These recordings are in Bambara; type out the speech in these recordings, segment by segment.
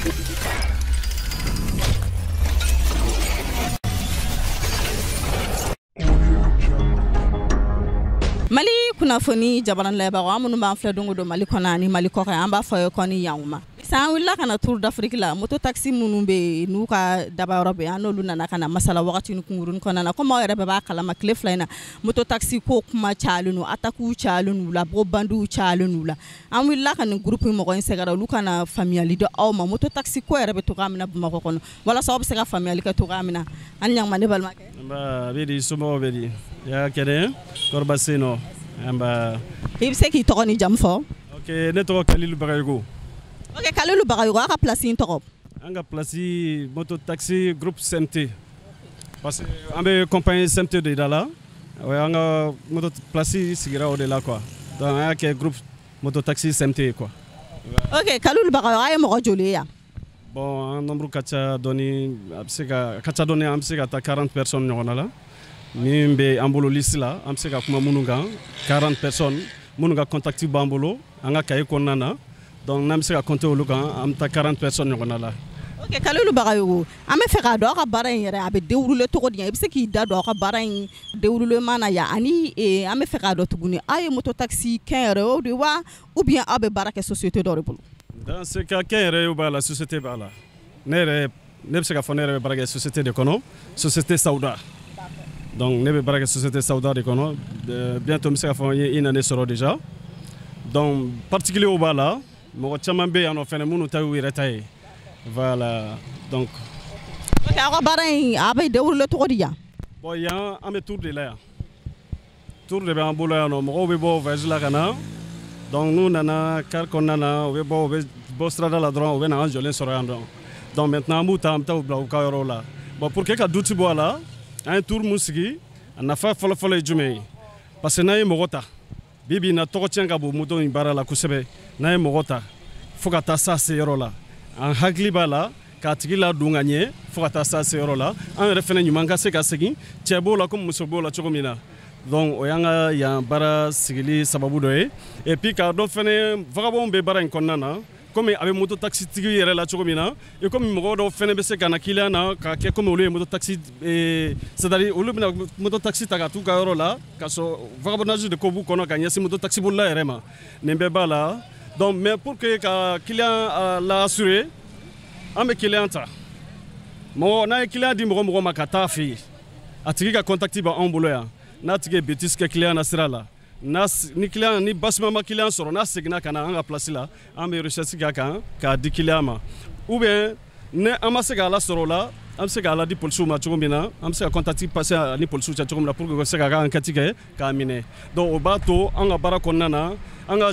Mali kunnafoni jabaran lajɛbagaw, an minnu b'an filɛ don o don Mali kɔnɔ ani Mali kɔ kan, an b'a fɔ aw ye ko ni yankuma. Sisan an wulila ka na Tour d'Afrique la, moto taxi minnu bɛ yen n'u ka dabayɔrɔ bɛ yen, an n'olu nana ka na masala wagati ni kunkurunnin kɔnɔna na. Komi aw yɛrɛ bɛɛ b'a kalama, tile 2 in na moto taxi ko kuma cayalen don, attaques cayalen don u la, bɔ bandiw cayalen don u la. An wulila ka nin groupe mɔgɔ in sɛgɛrɛ, olu ka na faamuyali di aw ma moto taxi ko yɛrɛ bɛ cogoya min na Bamakɔ kɔnɔ, walasa aw bɛ se ka faamuyali kɛ cogoya min na. An ni ɲankuma ne balimakɛ. Nba, a bɛ di, somɔgɔw bɛ di? Ya kɛnɛ kɔrɔba sen nɔ. Nba. I bɛ se k'i tɔgɔ ni jamu fɔ? Ok, ne tɔgɔ Kalilu Bagayogo. Ok, Kalilu Bagayogo, aw ka place in tɔgɔ? An ka place moto taxi groupe CMT. Parce que an bɛ compagnie CMT de da la. O y'an ka moto place sigira o de la quoi. Donc an y'a kɛ groupe moto taxi CMT quoi. Ok, Kalilu Bagayogo, aw ye mɔgɔ joli ye yan? Bon, an nombre ka ca dɔɔni, a bɛ se ka ka ca dɔɔni, an bɛ se ka taa 40 personnes ɲɔgɔnna la. Min bɛ an bolo liste la, an bɛ se ka kuma minnu kan, 40 personnes minnu ka contact b'an bolo an ka cahier kɔnɔna na. Donc n'an bɛ se ka compter olu kan, an bɛ taa 40 personnes ɲɔgɔnna la. Ok, Kalilu Bagayogo, an bɛ fɛ k'a dɔn aw ka baara in yɛrɛ a bɛ dérouler cogo di? I bɛ se k'i da don aw ka baara in déroulement na yan, ani an bɛ fɛ k'a dɔn tuguni aw ye moto taxi kɛnyɛrɛyew de wa, ou bien aw bɛ baara kɛ société dɔ de bolo? Dans ce cas, kɛnyɛrɛyew b'a la, société b'a la. Ne yɛrɛ, ne bɛ se k'a fɔ ne yɛrɛ bɛ baara kɛ société de kɔnɔ, société Sauda. Donc ne bɛ baara kɛ société Sauda de kɔnɔ, bientôt n bɛ se k'a fɔ n ye une année sɔrɔ déjà. Donc particulier b'a la, mɔgɔ caman bɛ yan nɔ fɛnɛ minnu ta y'u yɛrɛ ta ye. Voilà, donc. Ok, aw ka baara in a bɛ dérouler cogo di yan? Bon, yan an bɛ tour de la yan. Tour de bɛ an bolo yan nɔ, mɔgɔw bɛ bɔ voyage la ka na. Donc n'u nana car kɔnɔna na, u bɛ bɔ sirada la dɔrɔn, u bɛ na an jɔlen sɔrɔ yan nɔ. Donc maintenant an b'u ta, an bɛ taa u bila u ka yɔrɔw la. Bon, pour que ka doute bɔ a la, an ye tour mun sigi, a nafa fɔlɔ-fɔlɔ ye jumɛn ye? Parce que n'an ye mɔgɔ ta, bi bi in na tɔgɔ tiɲɛ ka bon moto in baara la kosɛbɛ. N'an ye mɔgɔ ta fo ka taa s'a seyɔrɔ la, an hakili b'a la k'a tigi ladon ka ɲɛ fo ka taa s'a seyɔrɔ la, an yɛrɛ fɛnɛ ɲuman ka se ka segin, cɛ b'o la komi muso b'o la cogo min na. Donc o y'an ka yan baara sigili sababu dɔ ye. Et puis k'a dɔn fɛnɛ vagabond bɛ baara in kɔnɔna na, komi a bɛ moto taxi tigi yɛrɛ la cogo min na, i komi mɔgɔ dɔw fɛnɛ bɛ se ka na client na k'a kɛ komi olu ye moto taxi, c'est à dire olu bɛna moto taxi ta ka t'u ka yɔrɔ la, k'a sɔrɔ vagabondage de ko b'u kɔnɔ ka ɲɛsin moto taxi bolila yɛrɛ ma. Nin bɛɛ b'a la. Donc mais pour que ka client la assurer, an bɛ client ta. Mɔgɔ n'an ye client di mɔgɔ mɔgɔ ma ka taa fɛ yen, a tigi ka contact b'anw bolo yan. N'a tigi ye bêtise kɛ client na sira la, n'a ni client ni basima ma client sɔrɔ, n'a seginna ka na an ka place la, an bɛ recherche k'a kan k'a di client ma. Ou bien ni an ma se k'a lasɔrɔ o la, an bɛ se k'a ladi polisiw ma cogo min na, an bɛ se ka contact passer ani polisiw cɛ cogo min na pour que u ka se k'a ka enquête kɛ k'a minɛ. Donc o b'a to an ka baara kɔnɔna na, an ka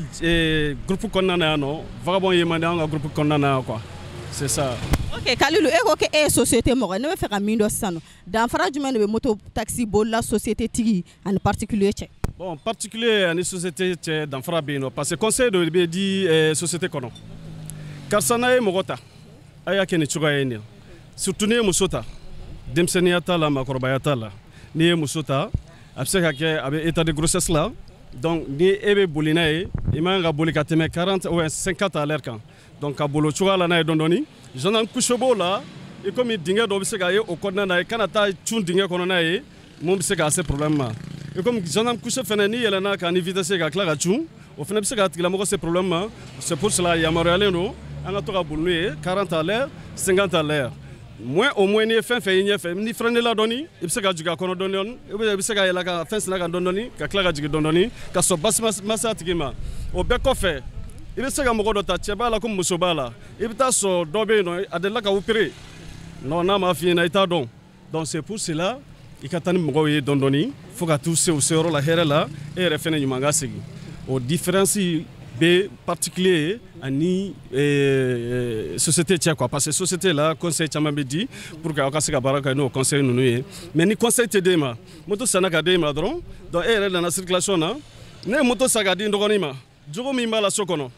groupe kɔnɔna na yan nɔ, vagabond ye man di an ka groupe kɔnɔna na yan quoi, c'est ça. Ok, Kalilu, e ko k'e ye société mɔgɔ ye, ne bɛ fɛ ka min dɔn sisan nɔ, danfara jumɛn de bɛ moto taxi bolila société tigi ani particulier cɛ? Bon, particulier ani société cɛ, danfara bɛ yen nɔ, parce que conseil dɔ de bɛ di société kɔnɔ. Karisa, n'a ye mɔgɔ ta, a y'a kɛ nin cogoya ye nin, surtout n'i ye muso ta, denmisɛnninya t'a la, maakɔrɔbaya t'a la. N'i ye muso ta, a bɛ se ka kɛ a bɛ état de grossesse la. Donc ni e bɛ boli n'a ye, i man kan ka boli ka tɛmɛ 40 ou 50 à l'heure kan. Donc ka boli o cogoya la n'a ye dɔɔni dɔɔni, gendarme couché b'o la, i komi dingɛ dɔ bɛ se ka ye o kɔnɔna na, i kana taa cun dingɛ kɔnɔ n'a ye, mun bɛ se k'a se problème ma. I komi gendarme couché fɛnɛ, n'i yɛlɛnna kan ni vitesse ye ka tila ka cun, o fɛnɛ bɛ se k'a tigilamɔgɔ se problème ma. C'est pour cela yamaruyalen don an ka to ka boli n'u ye 40 à l'heure, 50 à l'heure. Moins au moins, n'i ye fɛn fɛn ye ɲɛfɛ, ni freiner la dɔɔni, i bɛ se ka jigin a kɔnɔ dɔɔni dɔɔni, ou bien i bɛ se ka yɛlɛ ka fɛn senna kan dɔɔni dɔɔni, ka tila ka jigin dɔɔni dɔɔni, ka sɔrɔ basi ma se a tigi ma. O bɛɛ kɔfɛ, i bɛ se ka mɔgɔ dɔ ta, cɛ b'a la ko muso b'a la, i bɛ taa sɔrɔ dɔ bɛ yen nɔ, a delila ka opérer non, n'a ma f'i ɲɛna, i t'a dɔn. Donc c'est pour cela i ka taa ni mɔgɔw ye dɔɔni dɔɔni fo ka t'u se u seyɔrɔ la hɛrɛ la, e yɛrɛ fɛnɛ ɲuman ka segin. O différence bɛ particulier ani société cɛ quoi, parce que société la, conseil caman bɛ di pour que aw ka se ka baara kɛ n'o conseil ninnu ye. Mais ni conseil tɛ d'e ma, moto sanna ka d'e ma dɔrɔn, donc e yɛrɛ nana circulation na, ne ye moto san ka di n dɔgɔnin ma, jogo min b'a la so kɔnɔ,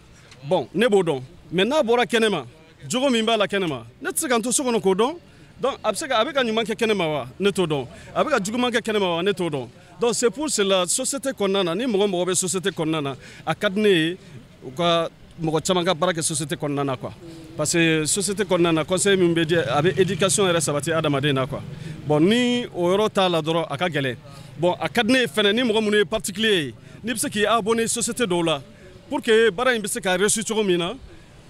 bon, ne b'o dɔn, mais n'a bɔra kɛnɛ ma, jogo min b'a la kɛnɛ ma, ne tɛ se ka n to so kɔnɔ k'o dɔn. Donc a bɛ se ka a bɛ ka ɲuman kɛ kɛnɛ ma wa, ne t'o dɔn, a bɛ ka juguman kɛ kɛnɛ ma wa, ne t'o dɔn. Donc c'est pour cela, société kɔnɔna na, ni mɔgɔ mɔgɔ bɛ société kɔnɔna na, a ka di ne ye u ka mɔgɔ caman ka baara kɛ société kɔnɔna na quoi, parce que société kɔnɔna na, conseil min bɛ di, a bɛ éducation yɛrɛ sabati adamaden na quoi. Bon, ni o yɔrɔ t'a la dɔrɔn, a ka gɛlɛn. Bon, a ka di ne ye fɛnɛ, ni mɔgɔ minnu ye particulier ye, n'i bɛ se k'i abonné société dɔw la pour que baara in bɛ se ka réussir cogo min na.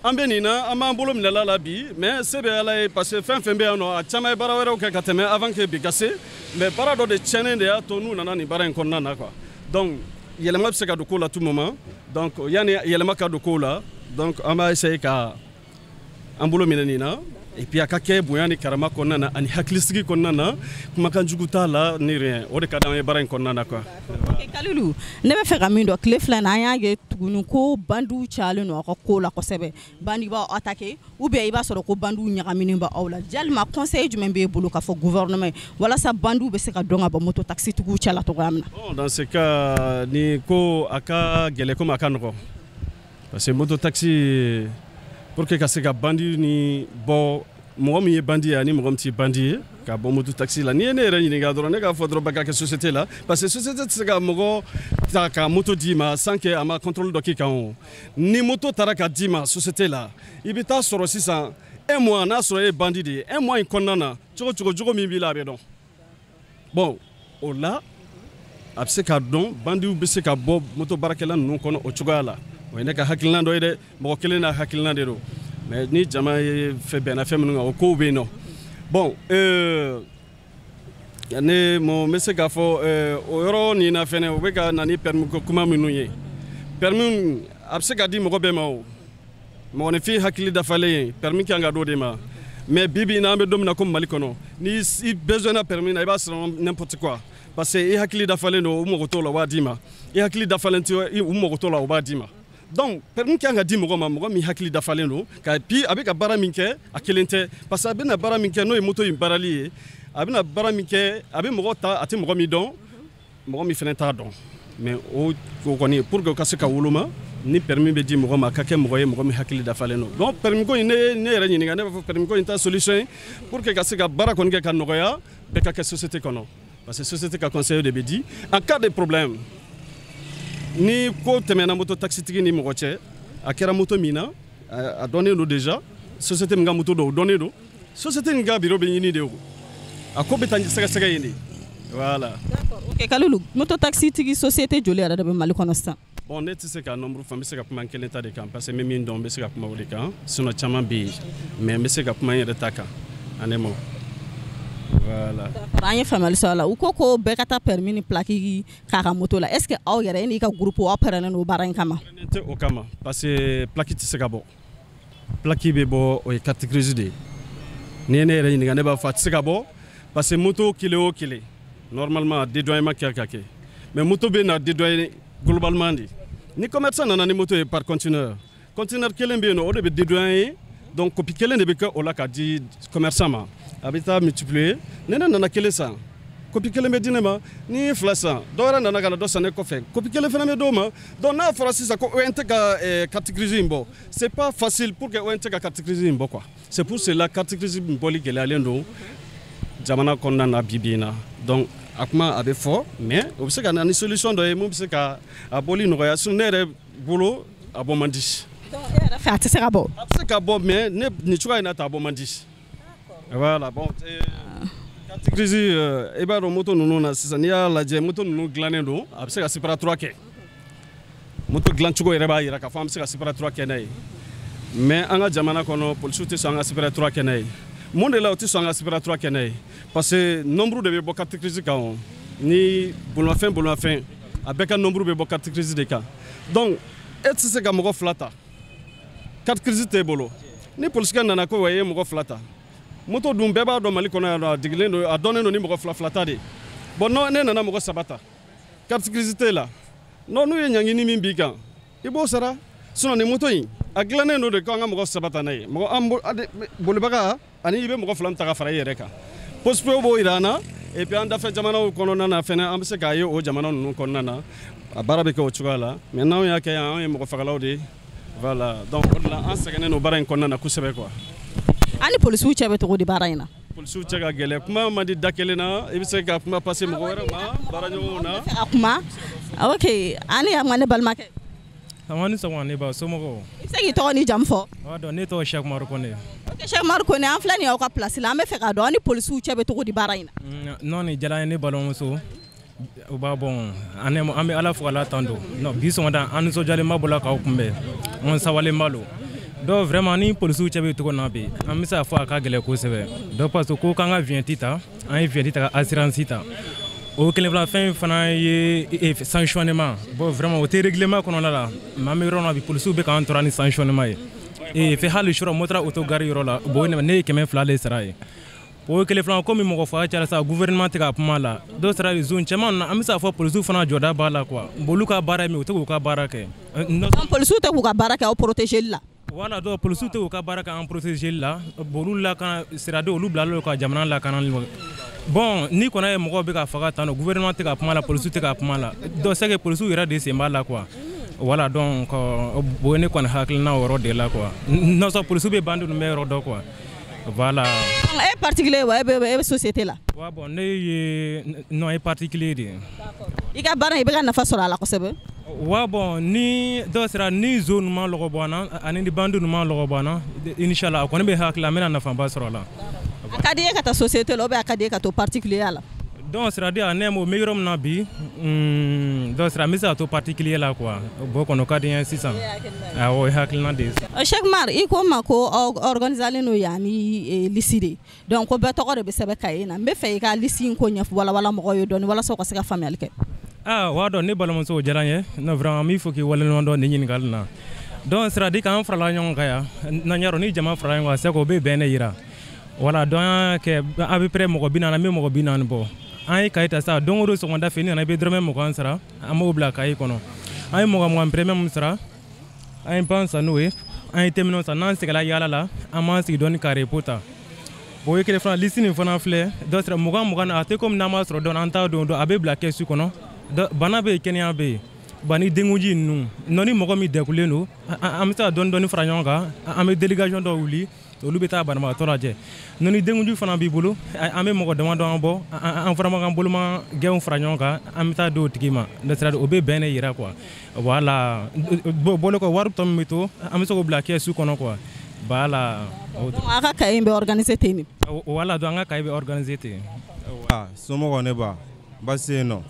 An bɛ nin na, an b'an bolo minɛla la bi, mais se bɛ Ala ye, parce que fɛn fɛn bɛ yan nɔ, a caman ye baara wɛrɛw kɛ ka tɛmɛ avant que bi ka se, mais baara dɔ de tiɲɛnen de y'a to n'u nana nin baara in kɔnɔna na quoi. Donc yɛlɛma bɛ se ka don ko la tout moment. Donc yanni yɛlɛma ka don ko la, donc an b'a essayer ka an bolo minɛ nin na, et puis a ka kɛ bonya ni karama kɔnɔna na ani hakilisigi kɔnɔna na, kumakan jugu t'a la ni rien. O de ka d'an ye baara in kɔnɔna na quoi. Ok Kalilu, ne bɛ fɛ ka min dɔn, tile 2 na, an y'a ye tuguni ko bandiw cayalen don aw ka ko la kosɛbɛ. Bandi b'aw attaquer ou bien i b'a sɔrɔ ko bandiw ɲagaminen bɛ aw la. Jalima conseil jumɛn b'e bolo k'a fɔ gouvernement ye walasa bandiw bɛ se ka dɔn ka bɔ moto taxi tigiw cɛla cogoya min na? Bon, dans ce cas, ni ko a ka gɛlɛn komi a ka nɔgɔn, parce que moto taxi, pour que ka se ka bandi ni bɔ, mɔgɔ min ye bandi ye ani mɔgɔ min tɛ bandi ye, ka bɔ moto taxi la, n'i ye ne yɛrɛ ɲininka dɔrɔn, ne k'a fɔ dɔrɔn bɛɛ ka kɛ société la, parce que société tɛ se ka mɔgɔ ta ka moto d'i ma sans que a ma contrôle dɔ k'i kan. O ni moto taara ka d'i ma société la, i bɛ taa sɔrɔ sisan un mois, n'a sɔrɔ e ye bandi de ye, un mois in kɔnɔna na, cogo cogo, jogo min b'i la, a bɛ dɔn. Bon, o la a bɛ se ka dɔn, bandiw bɛ se ka bɔ moto baarakɛla ninnu kɔnɔ o cogoya la. O ye ne ka hakilina dɔ ye dɛ, mɔgɔ kelen n'a hakilina de don, mais ni jama ye fɛn bɛnna fɛn minnu kan, o kow bɛ yen nɔ. Bon, ne mɔ n bɛ se k'a fɔ o yɔrɔ nin na fɛnɛ, u bɛ ka na ni permis ko kuma minnu ye. Permis a bɛ se ka di mɔgɔ bɛɛ ma. O mɔgɔninfin hakili dafalen ye, permis kan ka d'o de ma. Mais bi bi in na, an bɛ don min na komi Mali kɔnɔ, ni i besoin na permis na, i b'a sɔrɔ n'importe quoi, parce que i hakili dafalen don, u mago t'o la, u b'a d'i ma. I hakili dafalen tɛ, u mago t'o la, u b'a d'i ma. Donc permis kan ka di mɔgɔ ma, mɔgɔ min hakili dafalen don, ka puis a bɛ ka baara min kɛ, a kelen tɛ, parce que a bɛna baara min kɛ, n'o ye moto in baarali ye, a bɛna baara min kɛ, a bɛ mɔgɔ ta, a tɛ mɔgɔ min dɔn, mɔgɔ min fana t'a dɔn. Mais o kɔni, pour que o ka se ka woloma, ni permis bɛ di mɔgɔ ma, a ka kɛ mɔgɔ ye, mɔgɔ min hakili dafalen don. Donc permis ko in, ne yɛrɛ ɲininka, ne b'a fɔ permis ko in ta solution ye pour que ka se ka baara kɔni kɛ ka nɔgɔya, bɛɛ ka kɛ société kɔnɔ, parce que société ka conseil de bɛ di en cas de problème. Ni ko tɛmɛna moto taxitigi ni mɔgɔ cɛ, a kɛra moto min na, a dɔnnen don déjà, société min ka moto don, o dɔnnen don, société nin ka bureau bɛ ɲini de, o a ko bɛ taa sɛgɛsɛgɛ yen de, voilà. D'accord, ok Kalilu, moto taxi tigi société joli yɛrɛ de bɛ Mali kɔnɔ sisan? Bon, ne tɛ se ka nombre fɔ, n bɛ se ka kuma n kelen ta de kan, parce que n bɛ min dɔn, n bɛ se ka kuma o de kan. Sinon caman bɛ yen, mais n bɛ se ka kuma n yɛrɛ ta kan en un mot, voilà. D'accord, an ye faamuyali sɔrɔ a la. U ko ko bɛɛ ka taa permis ni plaque k'a ka moto la. Est ce que aw yɛrɛ, e n'i ka groupe, aw pɛrɛnnen don baara in kama? Ne tɛ o kama, parce que plaque tɛ se ka bɔ. Plaque bɛ bɔ, o ye carte grise de ye. N'i ye ne yɛrɛ ɲininka, ne b'a fɔ a tɛ se ka bɔ, parce que moto kelen o kelen, normalement dédouanement kɛ ka kɛ, mais moto bɛ na dédouaner globalement de. Ni commerçant nana ni moto ye par conteneur, conteneur kelen bɛ yen nɔ, o de bɛ dédouaner. Donc copie kelen de bɛ kɛ o la ka di commerçant ma, a bɛ taa multiplier. Ni ne nana kelen san, copie kelen bɛ di ne ma. Ni ye fila san, dɔ wɛrɛ nana ka na dɔ san ne kɔfɛ, copie kelen fana bɛ d'o ma. Donc n'a fɔra sisan ko ONT ka carte grise in bɔ, c'est pas facile pour que ONT ka carte grise in bɔ quoi. C'est pour cela carte grise in bɔli gɛlɛyalen don jamana kɔnɔna na bi bi in na. Donc a kuma a bɛ fɔ, mais o bɛ se ka na ni solution dɔ ye mun bɛ se ka a bɔli nɔgɔya. Sinon ne yɛrɛ bolo, a bɔ man di. Donc e yɛrɛ fɛ, a tɛ se ka bɔ? A bɛ se ka bɔ, mais ne nin cogoya in na ta, a bɔ man di, voilà. Bon, carte grise, i b'a dɔn moto ninnu na sisan, n'i y'a lajɛ, moto ninnu dilannen don, a bɛ se ka séparatoire kɛ. Moto dilancogo yɛrɛ b'a jira k'a fɔ an bɛ se ka séparatoire kɛ n'a ye. Mais an ka jamana kɔnɔ, polisiw tɛ sɔn an ka séparatoire kɛ n'a ye. Mun de la u tɛ sɔn an ka séparatoire kɛ n'a ye? Parce que nombre de bɛ bɔ carte grise kan. O ni bolimafɛn, a bɛɛ ka nombre bɛ bɔ carte grise de kan. Donc e tɛ se ka mɔgɔ fila ta, carte grise t'e bolo. Ni polisikɛ nana ko wa e ye mɔgɔ fila ta, moto dun bɛɛ b'a dɔn Mali kɔnɔ yan nɔ, a digilen don, a dɔnnen don ni mɔgɔ fila fila ta de. Bon, non, ne nana mɔgɔ saba ta, carte grise t'e la. Non, n'u ye ɲangini min b'i kan, i b'o sara. Sinon nin moto in, a dilannen don de k'an ka mɔgɔ saba ta n'a ye, mɔgɔ an bolibaga ani i bɛ mɔgɔ fila min ta ka fara i yɛrɛ kan. Poste b'o yira an na. Et puis an dafɛ jamanaw kɔnɔna na fɛnɛ, an bɛ se k'a ye o jamana ninnu kɔnɔna na, a baara bɛ kɛ o cogoya la. Mais n'anw y'a kɛ yan, anw ye mɔgɔ fagalaw de ye, voilà. Donc o de la an sɛgɛnnen don baara in kɔnɔna na kosɛbɛ quoi. An ni polisiw cɛ bɛ cogo di baara in na? Polisiw cɛ ka gɛlɛn, kuma man di da kelen na, i bɛ se ka kuma passer mɔgɔ wɛrɛ ma, baaraɲɔgɔnw na. A kuma, ok, ani y'a ma, ne balimakɛ. Sama ni sɔgɔma, ne ba, somɔgɔw? I I bɛ se k'i tɔgɔ ni jamu fɔ? Wa ne tɔgɔ Cheikh Umaru Kone. Ok, Cheikh Umaru Kone, an filɛ nin ye aw ka place la, an bɛ fɛ k'a dɔn aw ni polisiw cɛ bɛ cogo di baara in na? Non, nin diyara n ye, ne balimamuso. O b'a bɔn, an bɛ Ala fo k'Ala tando. Non, bi sɔgɔmada an nisɔndiyalenba bɔra k'aw kunbɛn, an sabalenba don. Donc vraiment ni polisiw cɛ bɛ cogo na bi, an bɛ se k'a fɔ a ka gɛlɛn kosɛbɛ. Donc parce que ko k'an ka vignette ta, an ye vignette ta ka assurance ta. O kelen fila fɛn fana ye sanctionnement. Bon, vraiment o tɛ règlement kɔnɔna la, mais an bɛ yɔrɔ min na bi, polisiw bɛ k'an tɔɔrɔ ni sanctionnement ye. Fɛ hali sura motora autogare yɔrɔ la, bon ne ye 200 de sara ye. O kelen fila komi mɔgɔ faga cayara sa, gouvernement tɛ ka kuma la. Dɔw sara zone caman na, an bɛ se k'a fɔ polisiw fana jɔda b'a la quoi. Bon, olu ka baara ye min ye, u tɛ k'u ka baara kɛ. Polisiw tɛ k'u ka baara kɛ aw protéger la? Voilà, donc polisiw tɛ k'u ka baara kɛ an protéger la. Bon, olu lakana siradenw, olu bilalen don ka jamana lakana. Bon, ni kɔni ye mɔgɔw bɛ ka faga tan, gouvernement tɛ ka kuma la, polisiw tɛ ka kuma la. Donc c'est que polisiw yɛrɛ de sen b'a la quoi. Voilà, donc o ye ne kɔni hakilina o yɔrɔ de la quoi. Non seulement polisiw bɛ bandi ninnu bɛ yɔrɔ dɔn quoi. Voilà. E particulier wa e bɛ société la? Ouais, bon, ne ye non, ye particulier de ye. I ka baara in, i bɛ ka nafa sɔrɔ a la kosɛbɛ? Ouais, bon, ni dɔ sera ni zone ninnu ma lɔgɔ bɔ an na ani ni bandi ninnu ma lɔgɔ bɔ an na, inchallah a kɔni bɛ hakili la, an bɛna nafaba sɔrɔ a la. A ka di e ka taa société la ou bien a ka di e ka to particulier la? Donc c'est à dire ne mo bɛ yɔrɔ min na bi, donc sira n bɛ se ka to particulier la quoi. Bon, kɔni o ka di n ye sisan. Awɔ, o ye hakilina de ye. Cheikh Umar, i ko n ma ko aw organisalen don yan ni liste de, donc ko bɛɛ tɔgɔ de bɛ sɛbɛn cahier na. N bɛ fɛ i ka liste in ko ɲɛfɔ walawala mɔgɔw ye dɔɔni walasa u ka se ka faamuyali kɛ. Ah, wa dɔn ne balimamuso, o diyara n ye. Non, vraiment n b'i fo k'i waleɲuman dɔn nin ɲininkali na. Donc c'est à dire k'an farala ɲɔgɔn kan yan, n'an y'a dɔn ni jama farala ɲɔgɔn kan, c'est que o bɛ bɛn de yira. Voilà, donc an y'a kɛ à peu près mɔgɔ 40, an bɛ mɔgɔ 40 bɔ. An ye cahier ta sisan, don o don sɔgɔmada fɛ, n'i nana i bɛ dɔrɔmɛ 20 sara, an b'o bila cahier kɔnɔ. An ye mɔgɔ 20 dɔrɔmɛ min sara, an ye pan san n'o ye, an ye teminɛw san. N'an seginna yaala la, an b'an sigi dɔɔni ka repos ta. Bon, o ye kelen fana, liste nin fana filɛ, dɔ sera 20 20, a tɛ komi n'an b'a sɔrɔ dɔɔni, an t'a dɔn, a bɛ bila kɛsu kɔnɔ. Bana bɛ yen, kɛnɛya bɛ yen. Ba ni denkunji ninnu, non, ni mɔgɔ min degunnen don, an bɛ se ka dɔɔni dɔɔni fara ɲɔgɔn kan, an bɛ délégation dɔw wuli, olu bɛ taa banabagatɔ lajɛ. Non, ni denkunji fana b'i bolo, an bɛ mɔgɔ damadɔ bɔ, an fana b'an boloma gɛnw fara ɲɔgɔn kan, an bɛ taa di o tigi ma. O bɛ bɛn de yira quoi. Voilà, bɔlen kɔ, wari tɔ min bɛ to, an bɛ se k'o bila kɛsu kɔnɔ quoi. Voilà. Donc aw ka cahier in bɛ organiser ten de? Voilà, donc an ka cahier bɛ organiser ten. Somɔgɔw, ne ba, baasi tɛ yen nɔ?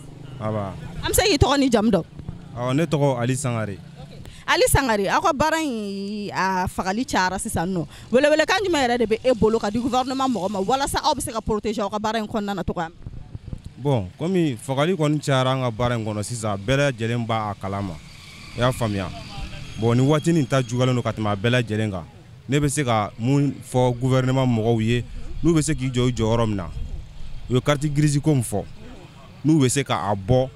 Aba. An bɛ se k'i tɔgɔ ni jamu dɔn? Awɔ, ne tɔgɔ Ali Sangare. Ali Sangare, aw ka baara in a fagali cayara sisan nɔ, welewelekan jumɛn yɛrɛ de bɛ e bolo ka di gouvernement mɔgɔ ma walasa aw bɛ se ka protéger aw ka baara in kɔnɔna na cogoya min? Bon, komi fagali kɔni cayara an ka baara in kɔnɔ sisan, bɛɛ lajɛlen b'a kalama, i y'a faamuya. Bon, ni waati nin ta juguyalen don ka tɛmɛ a bɛɛ lajɛlen kan. Ne bɛ se ka mun fɔ gouvernement mɔgɔw ye, n'u bɛ se k'i jɔ u jɔyɔrɔ min na, u ye carte grise ko min fɔ, n'u bɛ se k'a bɔ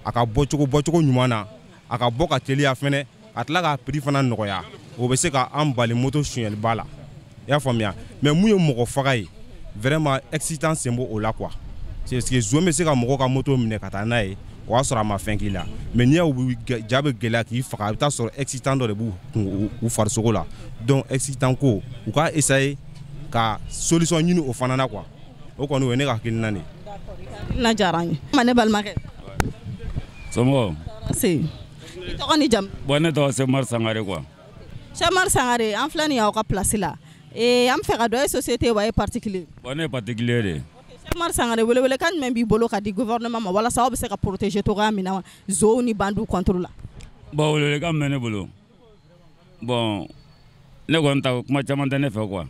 a ka bɔcogo bɔcogo ɲuman na, a ka bɔ ka teliya fɛnɛ, a tila k'a prix fana nɔgɔya, o bɛ se ka an bali moto sonyɛliba la, i y'a faamuya. Mais mun ye mɔgɔ faga ye, vraiment accident sen b'o la quoi, parce que zon bɛ se ka mɔgɔ ka moto minɛ ka taa n'a ye, o y'a sɔrɔ a ma fɛn k'i la. Mais n'i y'u ja bɛ gɛlɛya k'i faga, a bɛ taa sɔrɔ accident dɔ de b'u kun u farisogo la. Donc accident ko, u ka essayer ka solution ɲini o fana na quoi. O kɔni o ye ne ka hakilina de ye. Hakilina diyara n ye. Ma ne balimakɛ. Somɔgɔw? Se. I tɔgɔ ni jamu? Bon, ne tɔgɔ Cheikh Umaru Sangare quoi. Cheikh Umaru Sangare, an filɛ nin ye aw ka place la. An bɛ fɛ ka dɔn, e société wa e particulier? Bon, ne ye particulier de ye. Cheikh Umaru Sangare, welewelekan jumɛn b'i bolo ka di gouvernement ma walasa aw bɛ se ka protéger cogoya min na zonw ni bandiw contre la? Bon, welewelekan min bɛ ne bolo, bon, ne kɔni ta kuma caman tɛ ne fɛ quoi.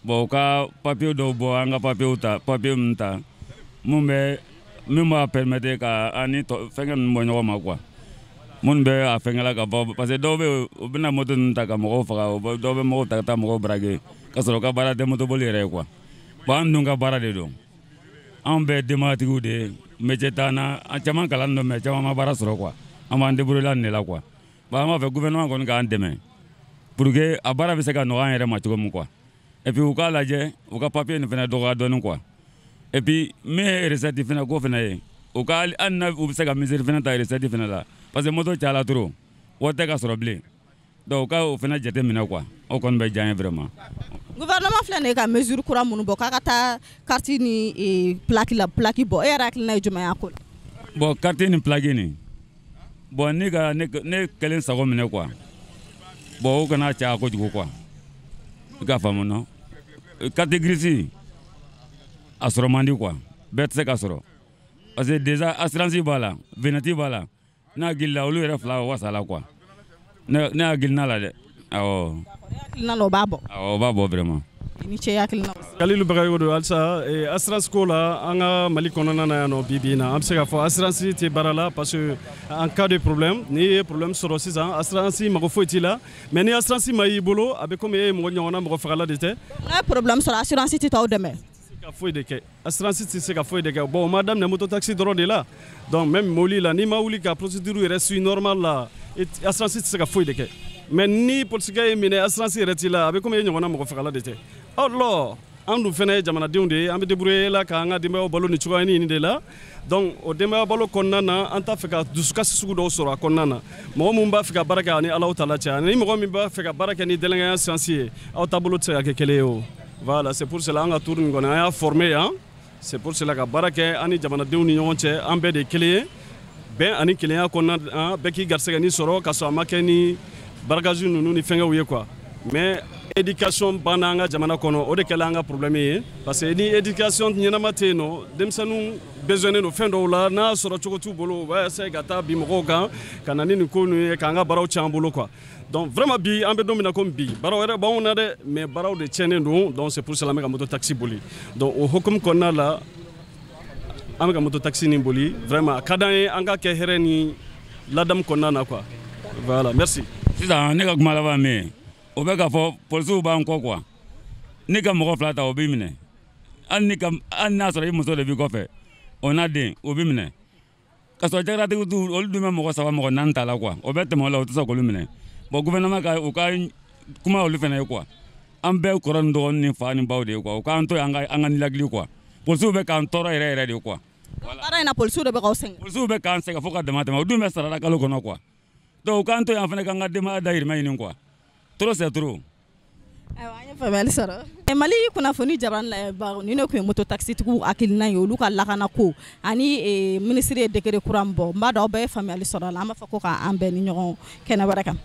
Bon, u ka papier dɔw bɔ, an ka papier ta, papier min ta, mun bɛ min b'a permettre ka an ni fɛnkɛ ninnu bɔ ɲɔgɔn ma quoi. Minnu bɛ a fɛnkɛ la ka bɔ, parce que dɔw bɛ yen, u bɛna moto ninnu ta ka mɔgɔw faga, dɔw bɛ mɔgɔw ta ka taa mɔgɔw braquer ka sɔrɔ u ka baara tɛ motoboli yɛrɛ ye quoi. Bon, an dun ka baara de don. Anw bɛɛ denbayatigiw de ye, métier t'an na, an caman kalan don mais caman ma baara sɔrɔ quoi. An b'an débrouiller la nin de la quoi. Bon, an b'a fɛ gouvernement kɔni k'an dɛmɛ pour que a baara bɛ se ka nɔgɔya an yɛrɛ ma cogo min quoi. Et puis u k'a lajɛ u ka papier nin fana dɔgɔya dɔɔni quoi. Et puis min ye recette fana ko fana ye, u ka hali n'a u bɛ se ka mesure fana ta recette fana la, parce que moto cayala trop, wari tɛ ka sɔrɔ bilen. Donc u ka o fana jate minɛ quoi. O kɔni bɛ diya n ye vraiment. Gouvernement filɛ nin ye ka mesure kura minnu bɔ k'a ka taa carte ni plaque la, plaque bɔ, e yɛrɛ hakilina ye jumɛn ye a ko la? Bon, carte ni plaque nin, bon, ne ka ne kelen sago minɛ quoi. Bon, o kana caya kojugu quoi. I ka faamu nɔ. Carte grise a sɔrɔ man di quoi. Bɛɛ tɛ se ka sɔrɔ. Parce que déjà assurance b'a la, vignette b'a la. N'a hakili la, olu yɛrɛ fila wasa la quoi. Ne hakilina la dɛ. Awɔ. Hakilina la, o b'a bɔ. Awɔ, o b'a bɔ vraiment. I ni ce hakilina. Kalilu Bagayogo don halisa. Assurance ko la, an ka Mali kɔnɔna na yan nɔ, bi bi in na, an bɛ se k'a fɔ assurance tɛ baara la, parce que en cas de problème, n'i ye problème sɔrɔ sisan, assurance mago foyi t'i la. Mais ni assurance ma y'i bolo, a bɛ komi e ye mɔgɔ ɲɔgɔnna mɔgɔ fagala de tɛ. N'a ye problème sɔrɔ, assurance tɛ t'aw dɛmɛ? Ka foyi de kɛ, assurance tɛ se ka foyi de kɛ. Bon, o ma daminɛ moto taxi dɔrɔn de la. Donc même mobili la, n'i ma wuli ka procédure yɛrɛ suit normal la, assurance tɛ se ka foyi de kɛ. Mais ni polisikɛ ye minɛ, assurance yɛrɛ t'i la, a bɛ komi e ɲɔgɔnna mɔgɔ fagala de tɛ. Alors an dun fɛnɛ ye jamanadenw de ye, an bɛ débrouiller la k'an ka denbayaw balo nin cogoya nin de la. Donc o denbaya balo kɔnɔna na, an t'a fɛ ka dusukasi sugu dɔw sɔrɔ a kɔnɔna na. Mɔgɔ min b'a fɛ ka baara kɛ ani Alahu taala cɛ, ani mɔgɔ min b'a fɛ ka baara kɛ ni délinquance sens ye, aw taabolo tɛ se ka kɛ kelen ye o. Voilà, c'est pour cela an ka tour nin kɔni, an y'a formé yan. C'est pour cela ka baara kɛ an ni jamanadenw ni ɲɔgɔn cɛ, an bɛɛ de ye kelen ye, bɛn ani kelenya kɔnɔna, bɛɛ k'i garisɛgɛ ni sɔrɔ ka sɔrɔ a ma kɛ ni braquage ninnu ni fɛngɛw ye quoi. Mais éducation banna an ka jamana kɔnɔ, o de kɛla an ka problème ye, parce que ni éducation ɲɛnama tɛ yen nɔ, denmisɛnninw besoin don fɛn dɔw la, n'a sɔrɔ cogo t'u bolo, u b'a essayer ka taa bin mɔgɔw kan ka na ni nin ko ninnu ye k'an ka baaraw tiɲɛ an bolo quoi. Donc vraiment, bi an bɛ don min na komi bi, baaraw yɛrɛ b'anw na dɛ, mais baaraw de tiɲɛnen don. Donc c'est pour cela an bɛ ka moto taxi boli. Donc o hukumu kɔnɔna la, an bɛ ka moto taxi nin boli. Vraiment, a ka d'an ye an ka kɛ hɛrɛ ni ladamu kɔnɔna na quoi. Voilà, merci. Sisan ne ka kuma laban min ye, o bɛ k'a fɔ polisiw b'an kɔ quoi. Ni ka mɔgɔ fila ta, o b'i minɛ. Hali ni ka hali n'a sɔrɔ i muso de b'i kɔfɛ, o n'a den, o b'i minɛ. Ka sɔrɔ jakaratigiw t'u olu dun bɛ mɔgɔ saba, mɔgɔ naani ta la quoi. O bɛ tɛmɛ o la, o tɛ se k'olu minɛ. Bon, gouvernement ka u ka kuma olu fana ye quoi. An bɛɛ kɔrɔ ni dɔgɔnin ni fa ni baw de ye quoi. U k'an to yen, an ka nilakili quoi. Polisiw bɛ k'an tɔɔrɔ yɛrɛ yɛrɛ de quoi. Baara in na, polisiw de bɛ k'aw sɛgɛn? Polisiw bɛ k'an sɛgɛn fo ka dama tɛmɛ. O dun bɛ sarala kalo kɔnɔ quoi. Donc u k'an to yen, an fana k'an ka denbaya dahirimɛ ɲini quoi. Trop, c'est trop. Ayiwa, an ye faamuyali sɔrɔ. Mali kunnafoni jabarani layɛbagaw, ni ne tun ye moto taxitigiw hakilina ye, olu ka lakana ko ani minisiri ye décret kura min bɔ, n b'a dɔn aw bɛɛ ye faamuyali sɔrɔ a la. An b'a fɔ ko k'an bɛn ni ɲɔgɔn kɛnɛ wɛrɛ kan.